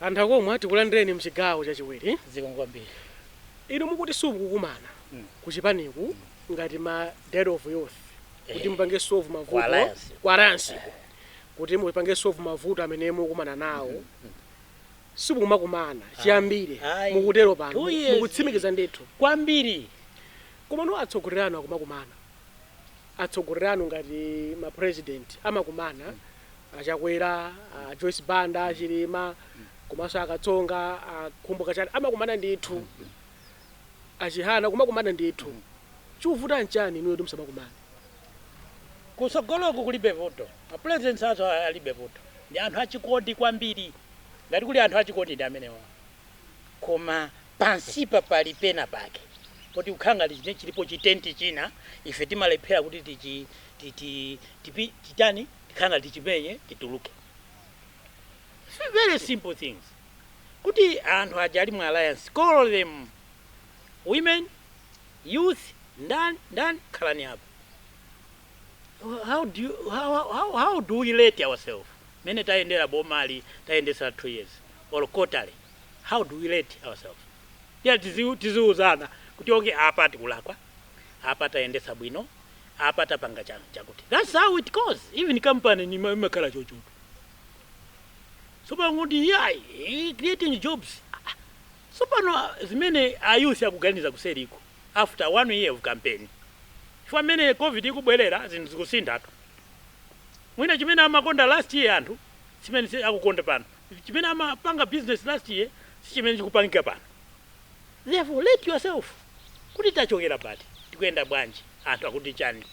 Anthu akomwe, tikulandireni mchigawo chachiwiri. Zikomo kwambiri. Inu mukuti simukukumana kuchipaniku ngati ma head of youth kuti mupange solve mavuto Alliance. Ku alliance kuti mupange solve mavuto amene mukumana nawo, simukumakumana chiyambire. Ayi. Mukutero pano? 2 years. Mukutsimikiza ndithu? Kwambiri. Koma no, atsogoleri anu akumakumana. Atsogoleri anu ngati ma president amakumana, aChakwera, a Joyce Banda, aChilima, komanso aKatsonga, aKhumbo Kachali amakumana ndithu, aChihana kumakumana ndithu. Chikuvuta nchani inuyo kuti musamakumane? Kusogoloku kulibe vuto. Ma presidents athu alibe vuto, ndi anthu achikondi kwambiri. Ngati kuli anthu achikondi, ndi amenewa. Koma pansipa pali pena pake poti kukhala ngati chine chilipo chitenti china, ife timalephera kuti tichi titi tipi titani, tikhala ngati tichipenye, tituluke. It's very simple things, kuti anthu aja ali mu alliance, call them, women, youth, ndani ndani, khalani apo. How do we rate ourselves mene tayendera bomali, tayendesa 2 years or quarterly? How do we rate ourselves? Yeah, tiziuzana kuti okay, apa tikulakwa, apa tayendesa bwino, apa tapanga chakuti. That's how it goes. Even company ni imakhala chochoto. So pano yayi, creating jobs. So pano zimene a youth akuganiza kuseriko after one year of campaign, chifukwa mmene COVID ikubwerera, zinthu zikusinthatu. Mwina chimene amakonda last year anthu chimene akukonda pano, chimene amapanga business last year si chimene chikupangika pano. Therefore, let yourself kuti tachokera pati, tikuyenda bwanji, anthu akuti chani.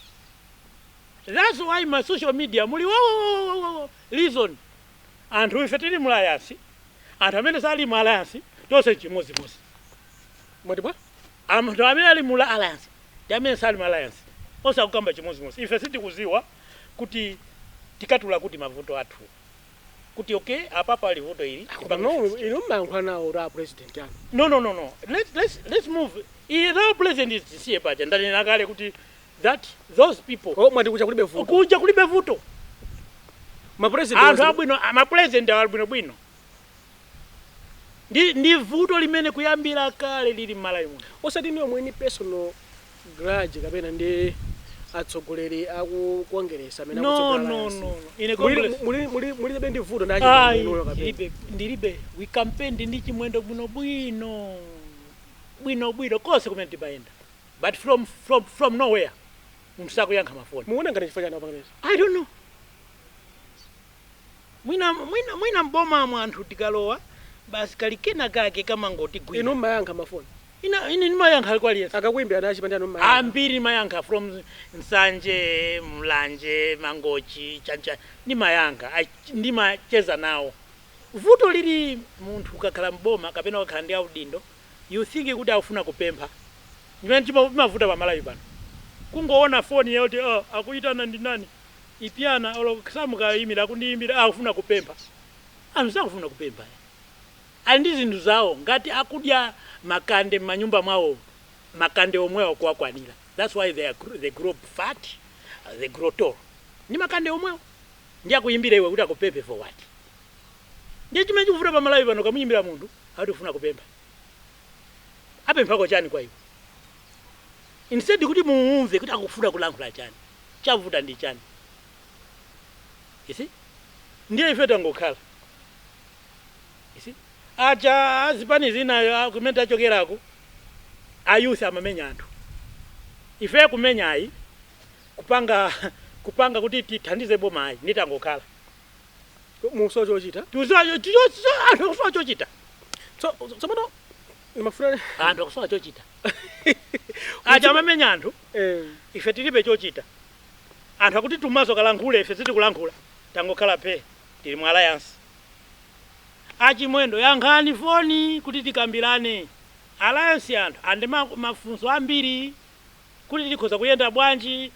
That's why ma social media muli wowowowowo reason. Anthu ife tili mu alliance, anthu amene sali mu alliance, tonse chimodzimodzi. Mwati bwa? Anthu amene ali mu alliance ndi amene sali mu alliance osakukamba chimodzimodzi. Ife sitikuziwa kuti tikatula kuti mavuto athu, kuti okay, apa pali vuto ili. Koma no, inu mmayankhula nawo ra president anu. No, let's move. Iye the president is tisiye paja. Ndanena kale kuti that those people Oh, mwati kuja kulibe vuto? Kuja kulibe vuto. Ma president anthu abwino, ma president ali bwinobwino. Ndi vuto limene kuyambira kale lili m'Malawi muno. Osati niyo mwini personal grudge kapena ndi atsogoleri aku Congress amene No. akutsogolera No. alliance? No, ine Congress Mulibe ndi vuto ndi Ayi. achimunuyo kapena? Ndilibe, ndilibe. We campaigned ndi Chimwendo bwino bwino, bwino bwino konse kumene timayenda, but from nowhere munthu sakuyankha mafoni. Muona ngati chifukwa chani apanganso? I don't know. Mwina mbomamo anthu tikalowa basi kali kena kake kamangotigwira. Inu mmayankha mafoni? Ine ndimayankha kwa aliyense. Akakuimbira ndi achipani anu, mmayankha? Ambiri mayankha, from Nsanje, Mlanje, Mangochi, chancha, ndimayankha. Ndimacheza nawo. Vuto lili, munthu ukakhala mboma kapena ukakhala ndi audindo, you think kuti akufuna kupempha. Ndimene chimavuta pamalawi pano, kungoona foni yoti, oh, akuyitana ndi nani, ipyana olo samukayimira, akundiyimbira, akufuna kupempha. Anthu sakufuna kupempha, ali ndi zinthu zawo. Ngati akudya makande m'manyumba mwawo, makande omwewo kuwakwanira. That's why they grow fat, they grow tall ndi makande omwewo. Ndi akuyimbira iwe kuti akupemphe for what? Ndiye chimene chikuvuta pamalawi pano. Kamuyimbira munthu akuti ufuna kupempha, apemphako chani kwa iwe? Instead kuti muumve kuti akufuna kulankhula chani, chavuta ndi chani, you see? Ndiye ife tangokhala, you see? Aja azipani zina kumene tachokerako, a youth amamenya anthu. Ife kumenya ayi, kupanga kuti tithandize boma ayi, nditangokhala. Musowa chochita. Anthu akusowa chochita. So tsopano ndimafuna Anthu akusowa chochita. Aja amamenya anthu, ife tilibe chochita. Anthu akuti tumaso kalankhule, ife sitikulankhula, tangokhala phe, tili mu alliance. AChimwendo, yankhani foni kuti tikambirane alliance. Anthu andi mafunso ambiri kuti tikhoza kuyenda bwanji.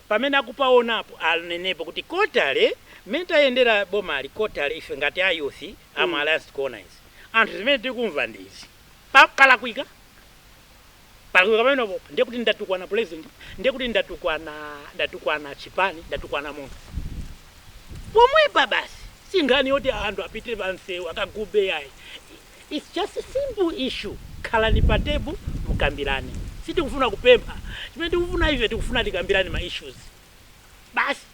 Pamene akupaonapo, anenepo kuti quarterly mmene tayendera bomali, quarterly ife ngati a youth amu alliance tikuona izi, anthu zimene tikumva ndi izi. Palakwika, palakwika pamenepo, ndiye kuti ndatukwana president, ndiye kuti ndatukwana chipani, ndatukwana munthu pomwepa basi. Si nkhani yoti anthu apite pansewu akagube, yayi. It's just a simple issue. Khalani pa table, mukambirane. Sitikufuna kupempha. Chimene tikufuna ife, tikufuna tikambirane ma issues basi.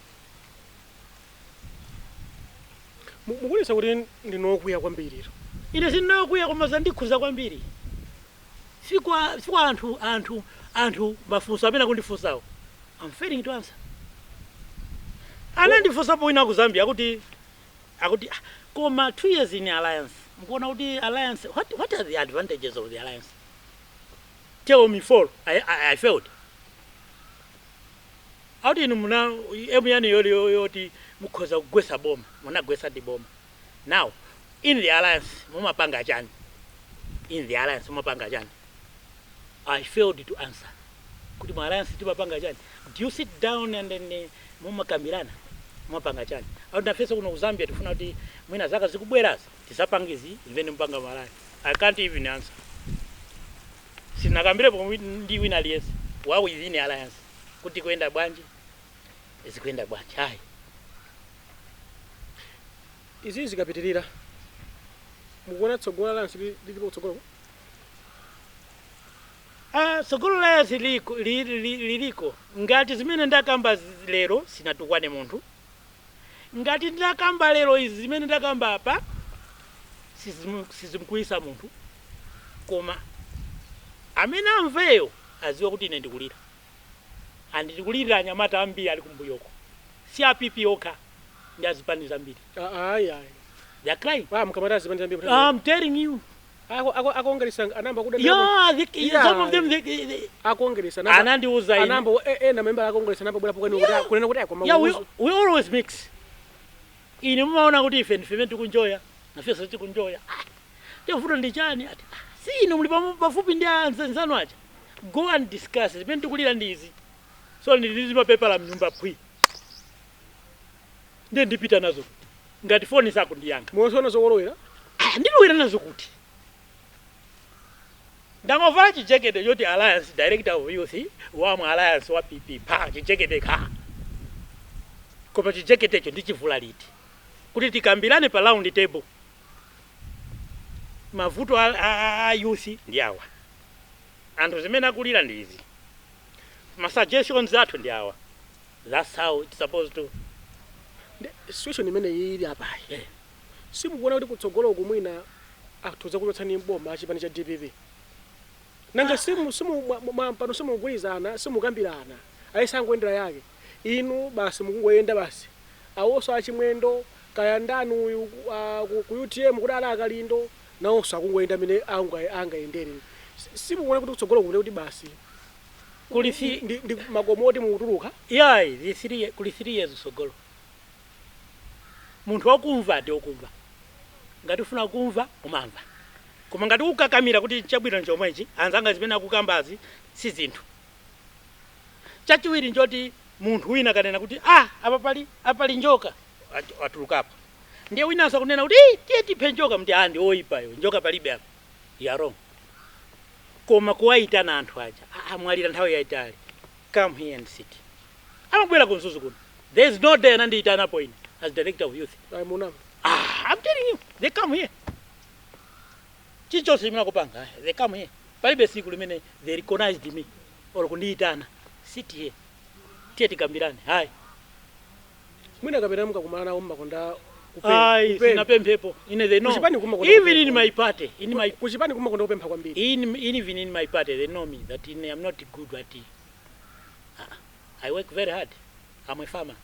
Mukuonetsa kuti ndinokwiya kwambiri. Ine sindinokwiya, koma zandikhuza kwambiri. Sikwa anthu mafunso amene akundifunsawo, I'm failing to answer. Anandifunsapo wina ku Zambia akuti, "Ah, koma 2 years in alliance, mukuona kuti alliance, what are the advantages of the alliance? Tell me four." I failed. Akuti inu muna emu yanu yoti mukhoza kugwesa boma, munagwesa di boma. Now in the alliance mumapanga chani? In the alliance mumapanga chani? I failed to answer kuti mu alliance timapanga chani. Do you sit down and then mumakambirana, mumapanga chani? Au nafenso kuno ku Zambia tifuna kuti mwina zaka zikubwerazi tisapangizi zimene mupanga mu alliance. I can't even answer. Sinakambirepo ndi wina aliyense wa within alliance kuti kuyenda bwanji, zikuyenda bwanji, hayi. Izi zikapitirira, mukuona tsogolo alliance lilipo kutsogolo? Ah, tsogolo alliance liko, liliko. Ngati zimene ndakamba lero, sinatukwane munthu. Ngati ndakamba lero izi zimene ndakamba apa, sizimkwiyisa munthu, koma amene amveyo aziwe kuti ine ndikulira, and ndikulirira anyamata ambiri ali kumbuyoko, si a PP okha, ndi azipani zambiri. Ah, ayi ayi. They are crying. Ah, mkamata azipani zambiri? I'm telling you. Akongeresa anamba kuda. Yeah, Yeah. some of them, they Akongeresa anandiuza ine. Anamba ena member akongeresa anamba bwera pokweni kuti kunena kuti akoma. Yeah, we always mix. Ine mumaona kuti ife ndife tikunjoya, nafenso tikunjoya. Ah, tivuto ndi chani? Ati ah, si inu muli pafupi ndi anzanu aja, go and discuss zimene tikulira ndi izi. So ndili mapepala mnyumba phwi, ndiye ndipita nazo kuti ngati foni sakundiyankha? Muona zokolowera. Ah, ndilowera nazo kuti ndangovala chijakete choti alliance director of youth wa mu alliance wa PP pa chijakete kha, koma chijaketecho ndichivula liti kuti tikambirane pa round table? Mavuto a youth ndi awa, anthu zimene akulira ndi izi, ma suggestions athu ndi awa. That's how it's supposed to. Situation imene ili apayi, simukuona kuti kutsogolo kumwina athuza kuchotsani mboma achipani cha DPP? Nanga simu pano simukugwirizana, simukambirana, ayisangoyendera yake, inu basi mukungoyenda basi, awonso achimwendo kaya ndani uyu ku UTM kuti ala akalindo nawonso akungoyenda amene angayendere. Simukuona kuti kutsogolo kumene kuti basi Kuli si ndi makomo oti mukutuluka? Yayi, kuli 3 years sogolo. Munthu wakumva ndi wokumva. Ngati ufuna kumva umamva, koma ngati ukakamira kuti chabwino nchomwechi, anzanga zimene akukambazi si zinthu. Chachiwiri nchoti munthu wina kanena kuti ah, apa pali njoka, atulukapo, ndiye winanso akunena kuti "Ii, tiye tiphe njoka," mti ah, ndi oyipayo, njoka palibe apa. You are wrong. Koma kuwayitana anthu aja, ah, mwalira nthawi yayitali, come here and sit. Amabwera ku Mzuzu kuno. There is no day anandiyitanapo ine as director of youth. Ayi, munama. Ah, I'm telling you, they come here. Chilichonse chimene akupanga, they come here. Palibe siku limene they recognized me or kundiyitana, sit here, tiye tikambirane, hayi. Mwina kapena mukakumana nawo mmakonda Ayi, kupempha. sinapemphepo ine. They know. Kuchipani kumakonda Even kupempha. in my party, in my Kuchipani kumakonda kupempha kwambiri. In even in my party they know me that I'm not good at it. I work very hard. I'm a farmer.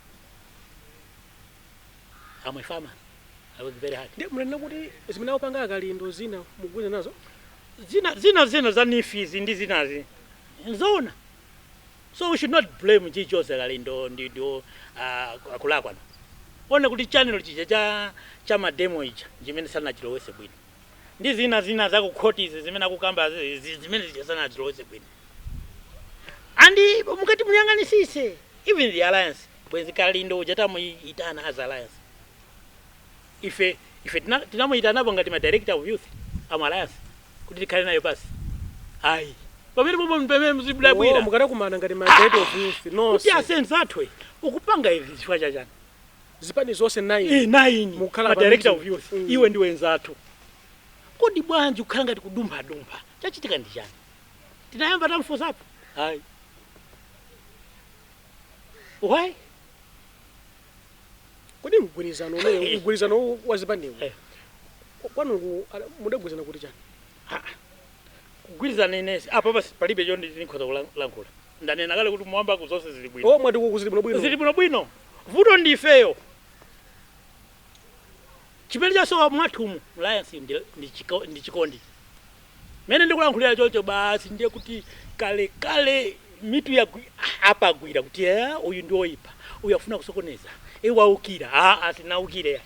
I'm a farmer. I work very hard. Ndi munanena kuti zimene akupanga akalindo zina mugwirizana nazo? Zina za NEEF izi ndi zinazi nzoona, so we should not blame chilichonse kalindo ndi akulakwa. No one kuti channel chija cha ma demo ija chimene sanachilowese bwino, ndi zina zakukhoti izi zimene akukamba zimene zija sanachilowese bwino. And mukati muyang'anisise, even the alliance, bwenzi kalindo uja tamuyitana as alliance. Ife tinamuyitanapo ngati ma director of youth am alliance kuti tikhale nayo pasi, ayi, pamene pomwe pamene mzibwira. Oh, mukadakumana ngati ma director of youth kuti nonse. Asenza athu ukupanga izi chifukwa chachani? Zipani zonse 9. 9. Mukhala Ma pa director of meeting. youth. Iwe ndi wenzathu, kodi bwanji kukhala ngati kudumphadumpha? Chachitika ndi chani? Tinayamba tamfunsapo? Hayi. Why? Kodi mgwirizano umene, mgwirizano wa zipaniwo, kwanuku mudagwirizana kuti chani? Kugwirizana inesi apa basi palibe cho ndikhoza kulankhula. Ndanena kale kuti mwamba zonse zili bwino. O, mwati kuzili bwino bwino? Zili bwino bwino. Vuto ndi ifeyo. Chimene chasowa mwathumu alliance ndi chikondi. Mene ndikulankhulira chocho basi, ndiye kuti kale kale mitu ya apagwira kuti uyu ndi oyipa, uyu afuna kusokoneza, iwaukira. Ah, sinaukire ya.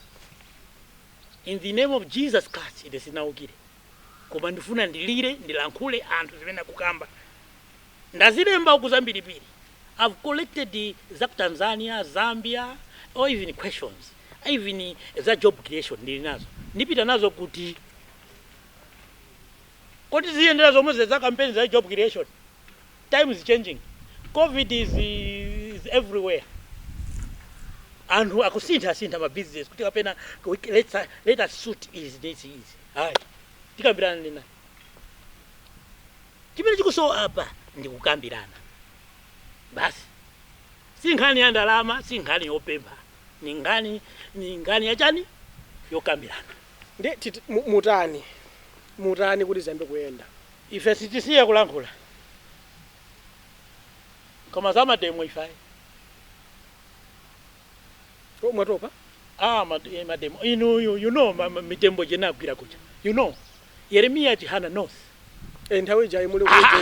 In the name of Jesus Christ, ine sinaukire, koma ndifuna ndilire, ndilankhule anthu zimene akukamba. Ndazilemba uku zambiripiri. I've collected za ku Tanzania, Zambia, or even questions, even za job creation ndili nazo. Ndipita nazo kuti kodi ziyendera zomwe za campaign za job creation. Time is changing. COVID is everywhere. Anthu akusintha sintha ma business kuti kapena let us suit is this is. Hayi, tikambirana ndina. Chimene chikusowa apa ndi kukambirana basi. Si nkhani ya ndalama, si nkhani yopempha, ni nkhani yachani? Yokambirana. Ndi mutani kuti ziyambe kuyenda? Ife sitisiya kulankhula, koma za mademo ifayi. O, mwatopa? Ah, mademo inu you know mitembo jenagwira kuja. Yeremiya Chihana knows. Nthawi ija muli Ah, ku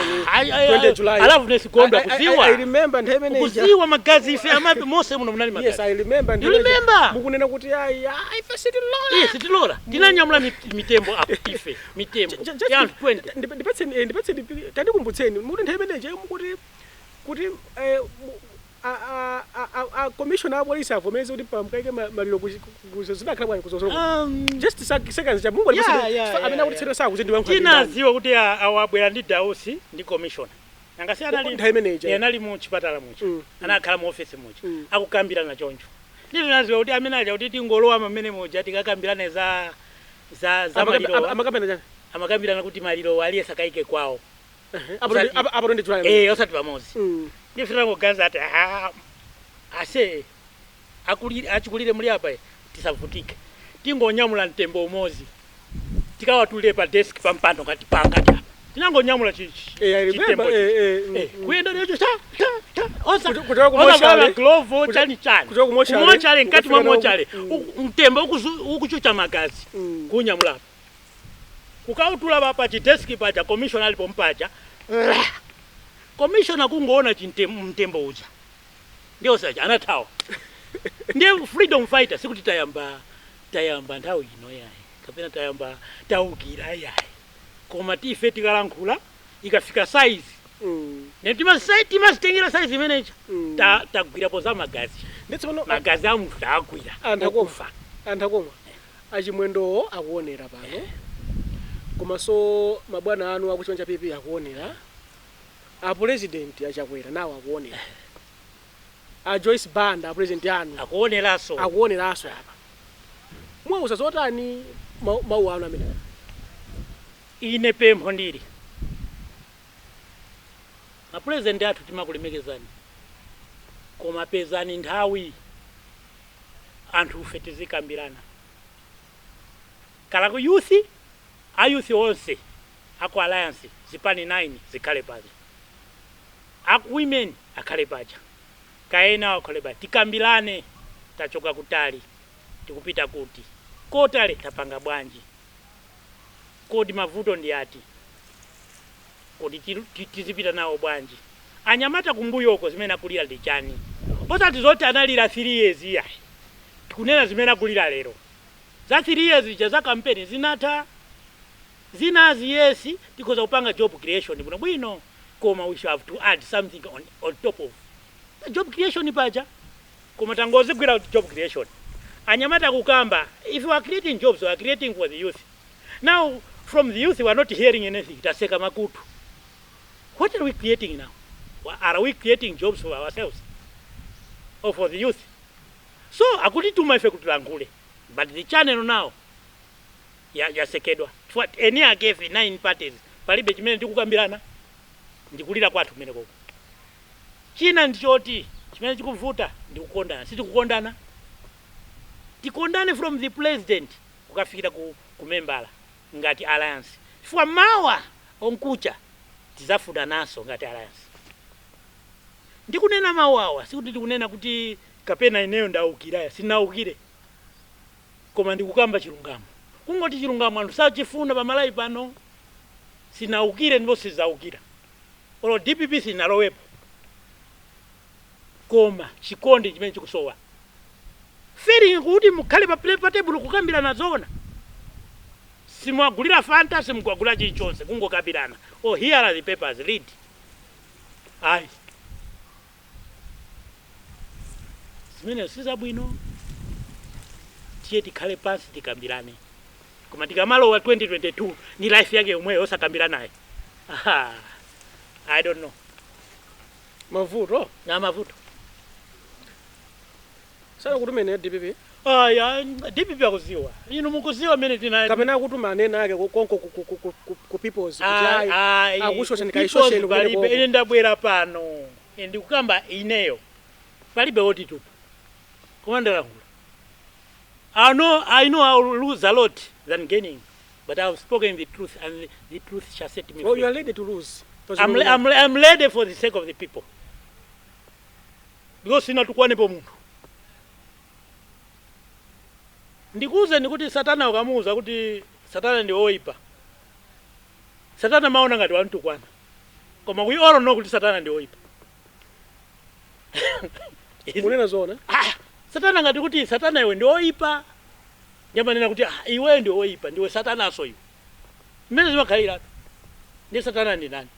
20 July. Alafu nesikondwa kuziwa. I remember nthawi imene ija. Kuziwa magazi ife amapi mose muno munali magazi. Yes, I remember. You Nthawi ija remember? mukunena kuti ayi, ayi, ife sitilola. Iye sitilola. Tinanyamula mitembo apo ife, mitembo Just ya anthu 20. Ndipatseni, tandikumbutseni, mukuti nthawi imene ija mukuti kuti a commissioner a polisi avomereze kuti pamkaike maliro zidakhala bwanji kuzozolo? Just seconds cha Mungu. Amene akuti tsero sakuti ndi wankhula. Tinaziwa kuti awabwera ndi Dausi ndi commissioner nangasi anali Nthawi imene ija. Iye anali mu chipatala mucha, anakhala mu office mucha, akukambirana choncho. Ndi tinaziwa kuti amene aja kuti tingolowa mamene muja tikakambirane za malirowa. Amakambirana chani? Amakambirana kuti malirowa aliyese akaike kwawo. Apo apo ndi July. Eh, osati pamodzi. Ndife tangoganiza ati, ah, ase akulire achikulire muli apa, tisavutike, tingonyamula mtembo umodzi tikawatulire pa desk, pa mpando ngati pangati apa. Tinangonyamula I remember. chitembo. Kuyenda necho ta ta ta, osa Kuchoka ku osavala mochari. glove, chani chani. Kuchoka ku mochari, kumochari, mkati mwa ukafika mochari, mtembo ukuchucha magazi, kunyamula kukautula pa chideski paja. Commissioner alipo mpaja, commissioner kungoona mtembo uja ndiyo saja anathawa. Ndiye freedom fighter. Sikuti tayamba nthawi ino yayi, kapena tayamba taukira yayi, koma tife tikalankhula ikafika size ne timazitengera size imeneja. Tagwirapo za magazi. Ndi tsopano Magazi a munthu taagwira. Anthu akomwa. Okufa. Anthu akomwa, achimwendowo akuonera pano, komanso mabwana anu akuchipani cha PP akuonera, a president achakwera nawo akuonera, a Joyce Banda, a president anu, akuoneranso. Akuoneranso apa. Mwauza zotani mawu anu amene? Ine pempho ndili, mapurezidenti athu, timakulemekezani, koma pezani nthawi anthu ufe tizikambirana. Kala ku youth, a youth onse aku alliance, zipani 9 zikhale paja, aku women akhale paja, kaena akhale paja, tikambirane: tachoka kutali, tikupita kuti, kotale tapanga bwanji, kodi mavuto ndi ati, kodi tizipita nawo bwanji? Anyamata kumbuyoko zimene akulira ndi chani? Osati zoti analira 3 years iyayi, tikunena zimene akulira lero. Za 3 years ija za kampeni zinatha. Zinazi, yes, tikhoza kupanga job creation bwino bwino, koma we should have to add something on top of the job creation paja. Koma tangozigwira job creation, anyamata kukamba, if we are creating jobs, we are creating for the youth. Now from the youth we are not hearing anything. Taseka makutu. What are we creating now? Are we creating jobs for ourselves or for the youth? So akutituma ife kuti tilankhule, but the channel now yasekedwa chifukwa eni ake ife nine parties palibe chimene tikukambirana, ndikulira kwathu kumene koko. China ndichoti chimene chikuvuta ndikukondana. Sitikukondana. Tikondane from the president kukafikira ku membala ngati alliance, chifukwa mawa onkucha tizafuda naso ngati alliance. Ndikunena mawu awa sikuti ndikunena kuti kapena ineyo ndaukira. Sinaukire, koma ndikukamba chilungamo. Kungoti chilungamo anthu sachifuna pamalawi pano. Sinaukire ndipo sizaukira. Olo DPP sinalowepo, koma chikondi chimene chikusowa, feeling kuti mukhale pa table kukambirana zona. Simwagulira Fanta, simwagulira chilichonse, kungokambirana: "Oh, here are the papers, read." Ayi, zimene sizabwino. Tiye tikhale pansi tikambirane. Koma tikamalowa 2022 ni life yake yomweyo osakambiranayo, aha, I don't know. Mavuto. Na mavuto. Sana kutumene DPP? Aya, DPP akuziwa, inu mukuziwa mmene tina Kapena kutuma anene ake konko ku Peoples kuti ayi, Ayi, akushosheni, ku kaishosheni Peoples kumene palibe. koko. Ine ndabwera pano, ine ndikukamba ineyo, palibe wotitupa, koma ndalankhula. I know I will lose a lot than gaining, but I have spoken the truth and the truth shall set me Well, free. you are ready to lose. I'm ready for the sake of the people, because sinatukwanepo munthu. Ndikuwuzeni kuti Satana ukamuwuza kuti Satana ndi woyipa, Satana maona ngati wamtukwana, koma we all know kuti Satana ndi woyipa. Munena zona? Ah, Satana ngati kuti Satana iwe ndi woyipa, ndimanena kuti ah, iwe ndi woyipa, ndiwe Satanaso iwe. Mmene zimakhalira ndi Satana ndi nani?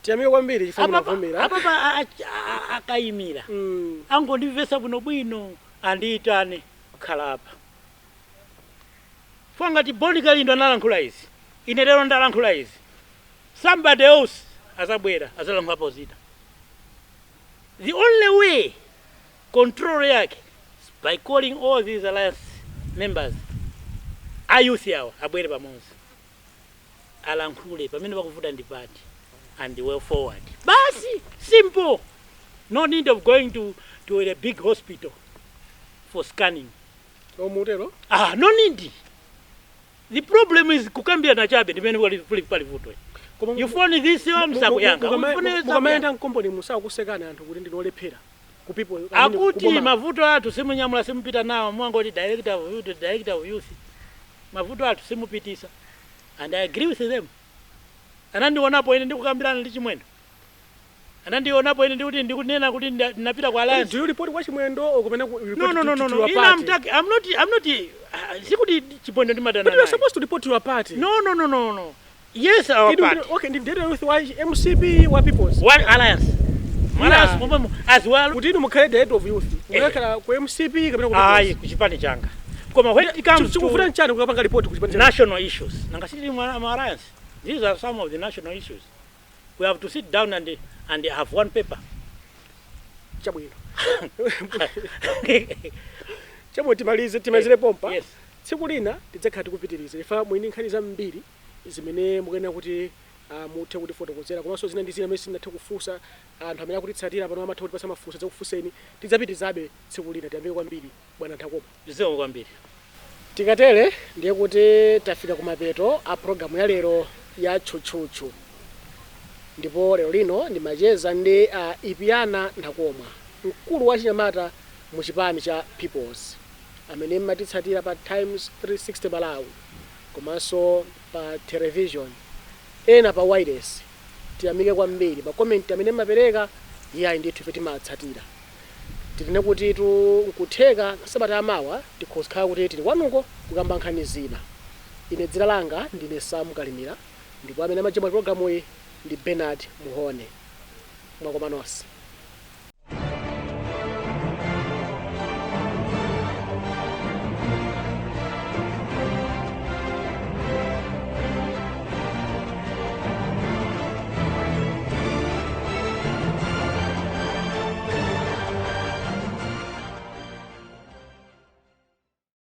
Tiyamike kwambiri chifukwa Apapa munavomera. Apapa akayimira angondimvesa bwinobwino, andiyitane, khala apa. Fwa ngati Boni Kalindo analankhula izi, ine lero ndalankhula izi, somebody else azabwera azalankhulapo zina. The only way control yake is by calling all these alliance members, a youth awa abwere pamodzi, alankhule pamene pakuvuta ndi pati and the way forward. Basi, simple. No need of going to a big hospital for scanning. Omutero? Ah, no need. The problem is kukambirana chabe ndimene pali vuto. Koma You phone this one, sakuyankha. Mukamayenda mkomboni musakusekana anthu kuti ndinolephera ku people, I mean, Akuti kuboma? Mavuto athu simunyamula, simupita nawo, mwangoti director of youth, director of youth. Mavuto athu simupitisa, and I agree with them. Anandionapo ine ndikukambirana ndi Chimwendo? Anandionapo ine ndikuti ndikunena kuti ndinapita kwa alliance? Do you report kwa Chimwendo or kumene you No. report No, no, to no, no. your Ine I'm, party? I'm not sikuti Chimwendo ndimadana But you are naye. supposed to report to your party. No. Yes, our party. Okay, ndi director youth wa MCP, wa Peoples? One alliance. Alliance momwemo as well. Kuti inu mukhale director of youth, mukakhala ku MCP kapena ku Ayi, Peoples? kuchipani changa. Koma when it comes to Chikuvuta nchani kukapanga report ku chipani chanu? National issues, nanga sitili mu alliance? These are some of the national issues. We have to sit down and have one paper. Chabwino, chabwino, timalize, timalizire pompa. Yes. Tsiku lina tidzakhala tikupitiriza. Ifa mwini nkhani zambiri zimene mukuyenera kuti muthe kutifotokozera, komanso zina ndi zina amene sitinathe kufunsa. Anthu amene akutitsatira pano amatha kutipasa mafunso, adzakufunseni. Tidzapitirizabe tsiku lina. Tiyamike kwambiri, bwana Nthakoma. Zikomo kwambiri. Tikatere ndiye kuti tafika kumapeto a programu ya lero ya Tchutchutchu, ndipo lero lino ndimacheza ndi Ipyana Nthakoma, mkulu wa chinyamata mu chipani cha Peoples, amene mmatitsatira pa Times 360 Malawi komanso pa television, ena pa wireless. Tiyamike kwambiri pa comment amene mmapereka. Iyayi ndithu, ife timatsatira. Tinene kuti tu nkutheka sabata amawa tikhoza kuti tili kwanuko kukamba nkhani zina. Ine dzina langa ndine Sam Kalimira, ndipo amene amajambula programu iyi ndi Bernard Muhone. Mwakoma nonse.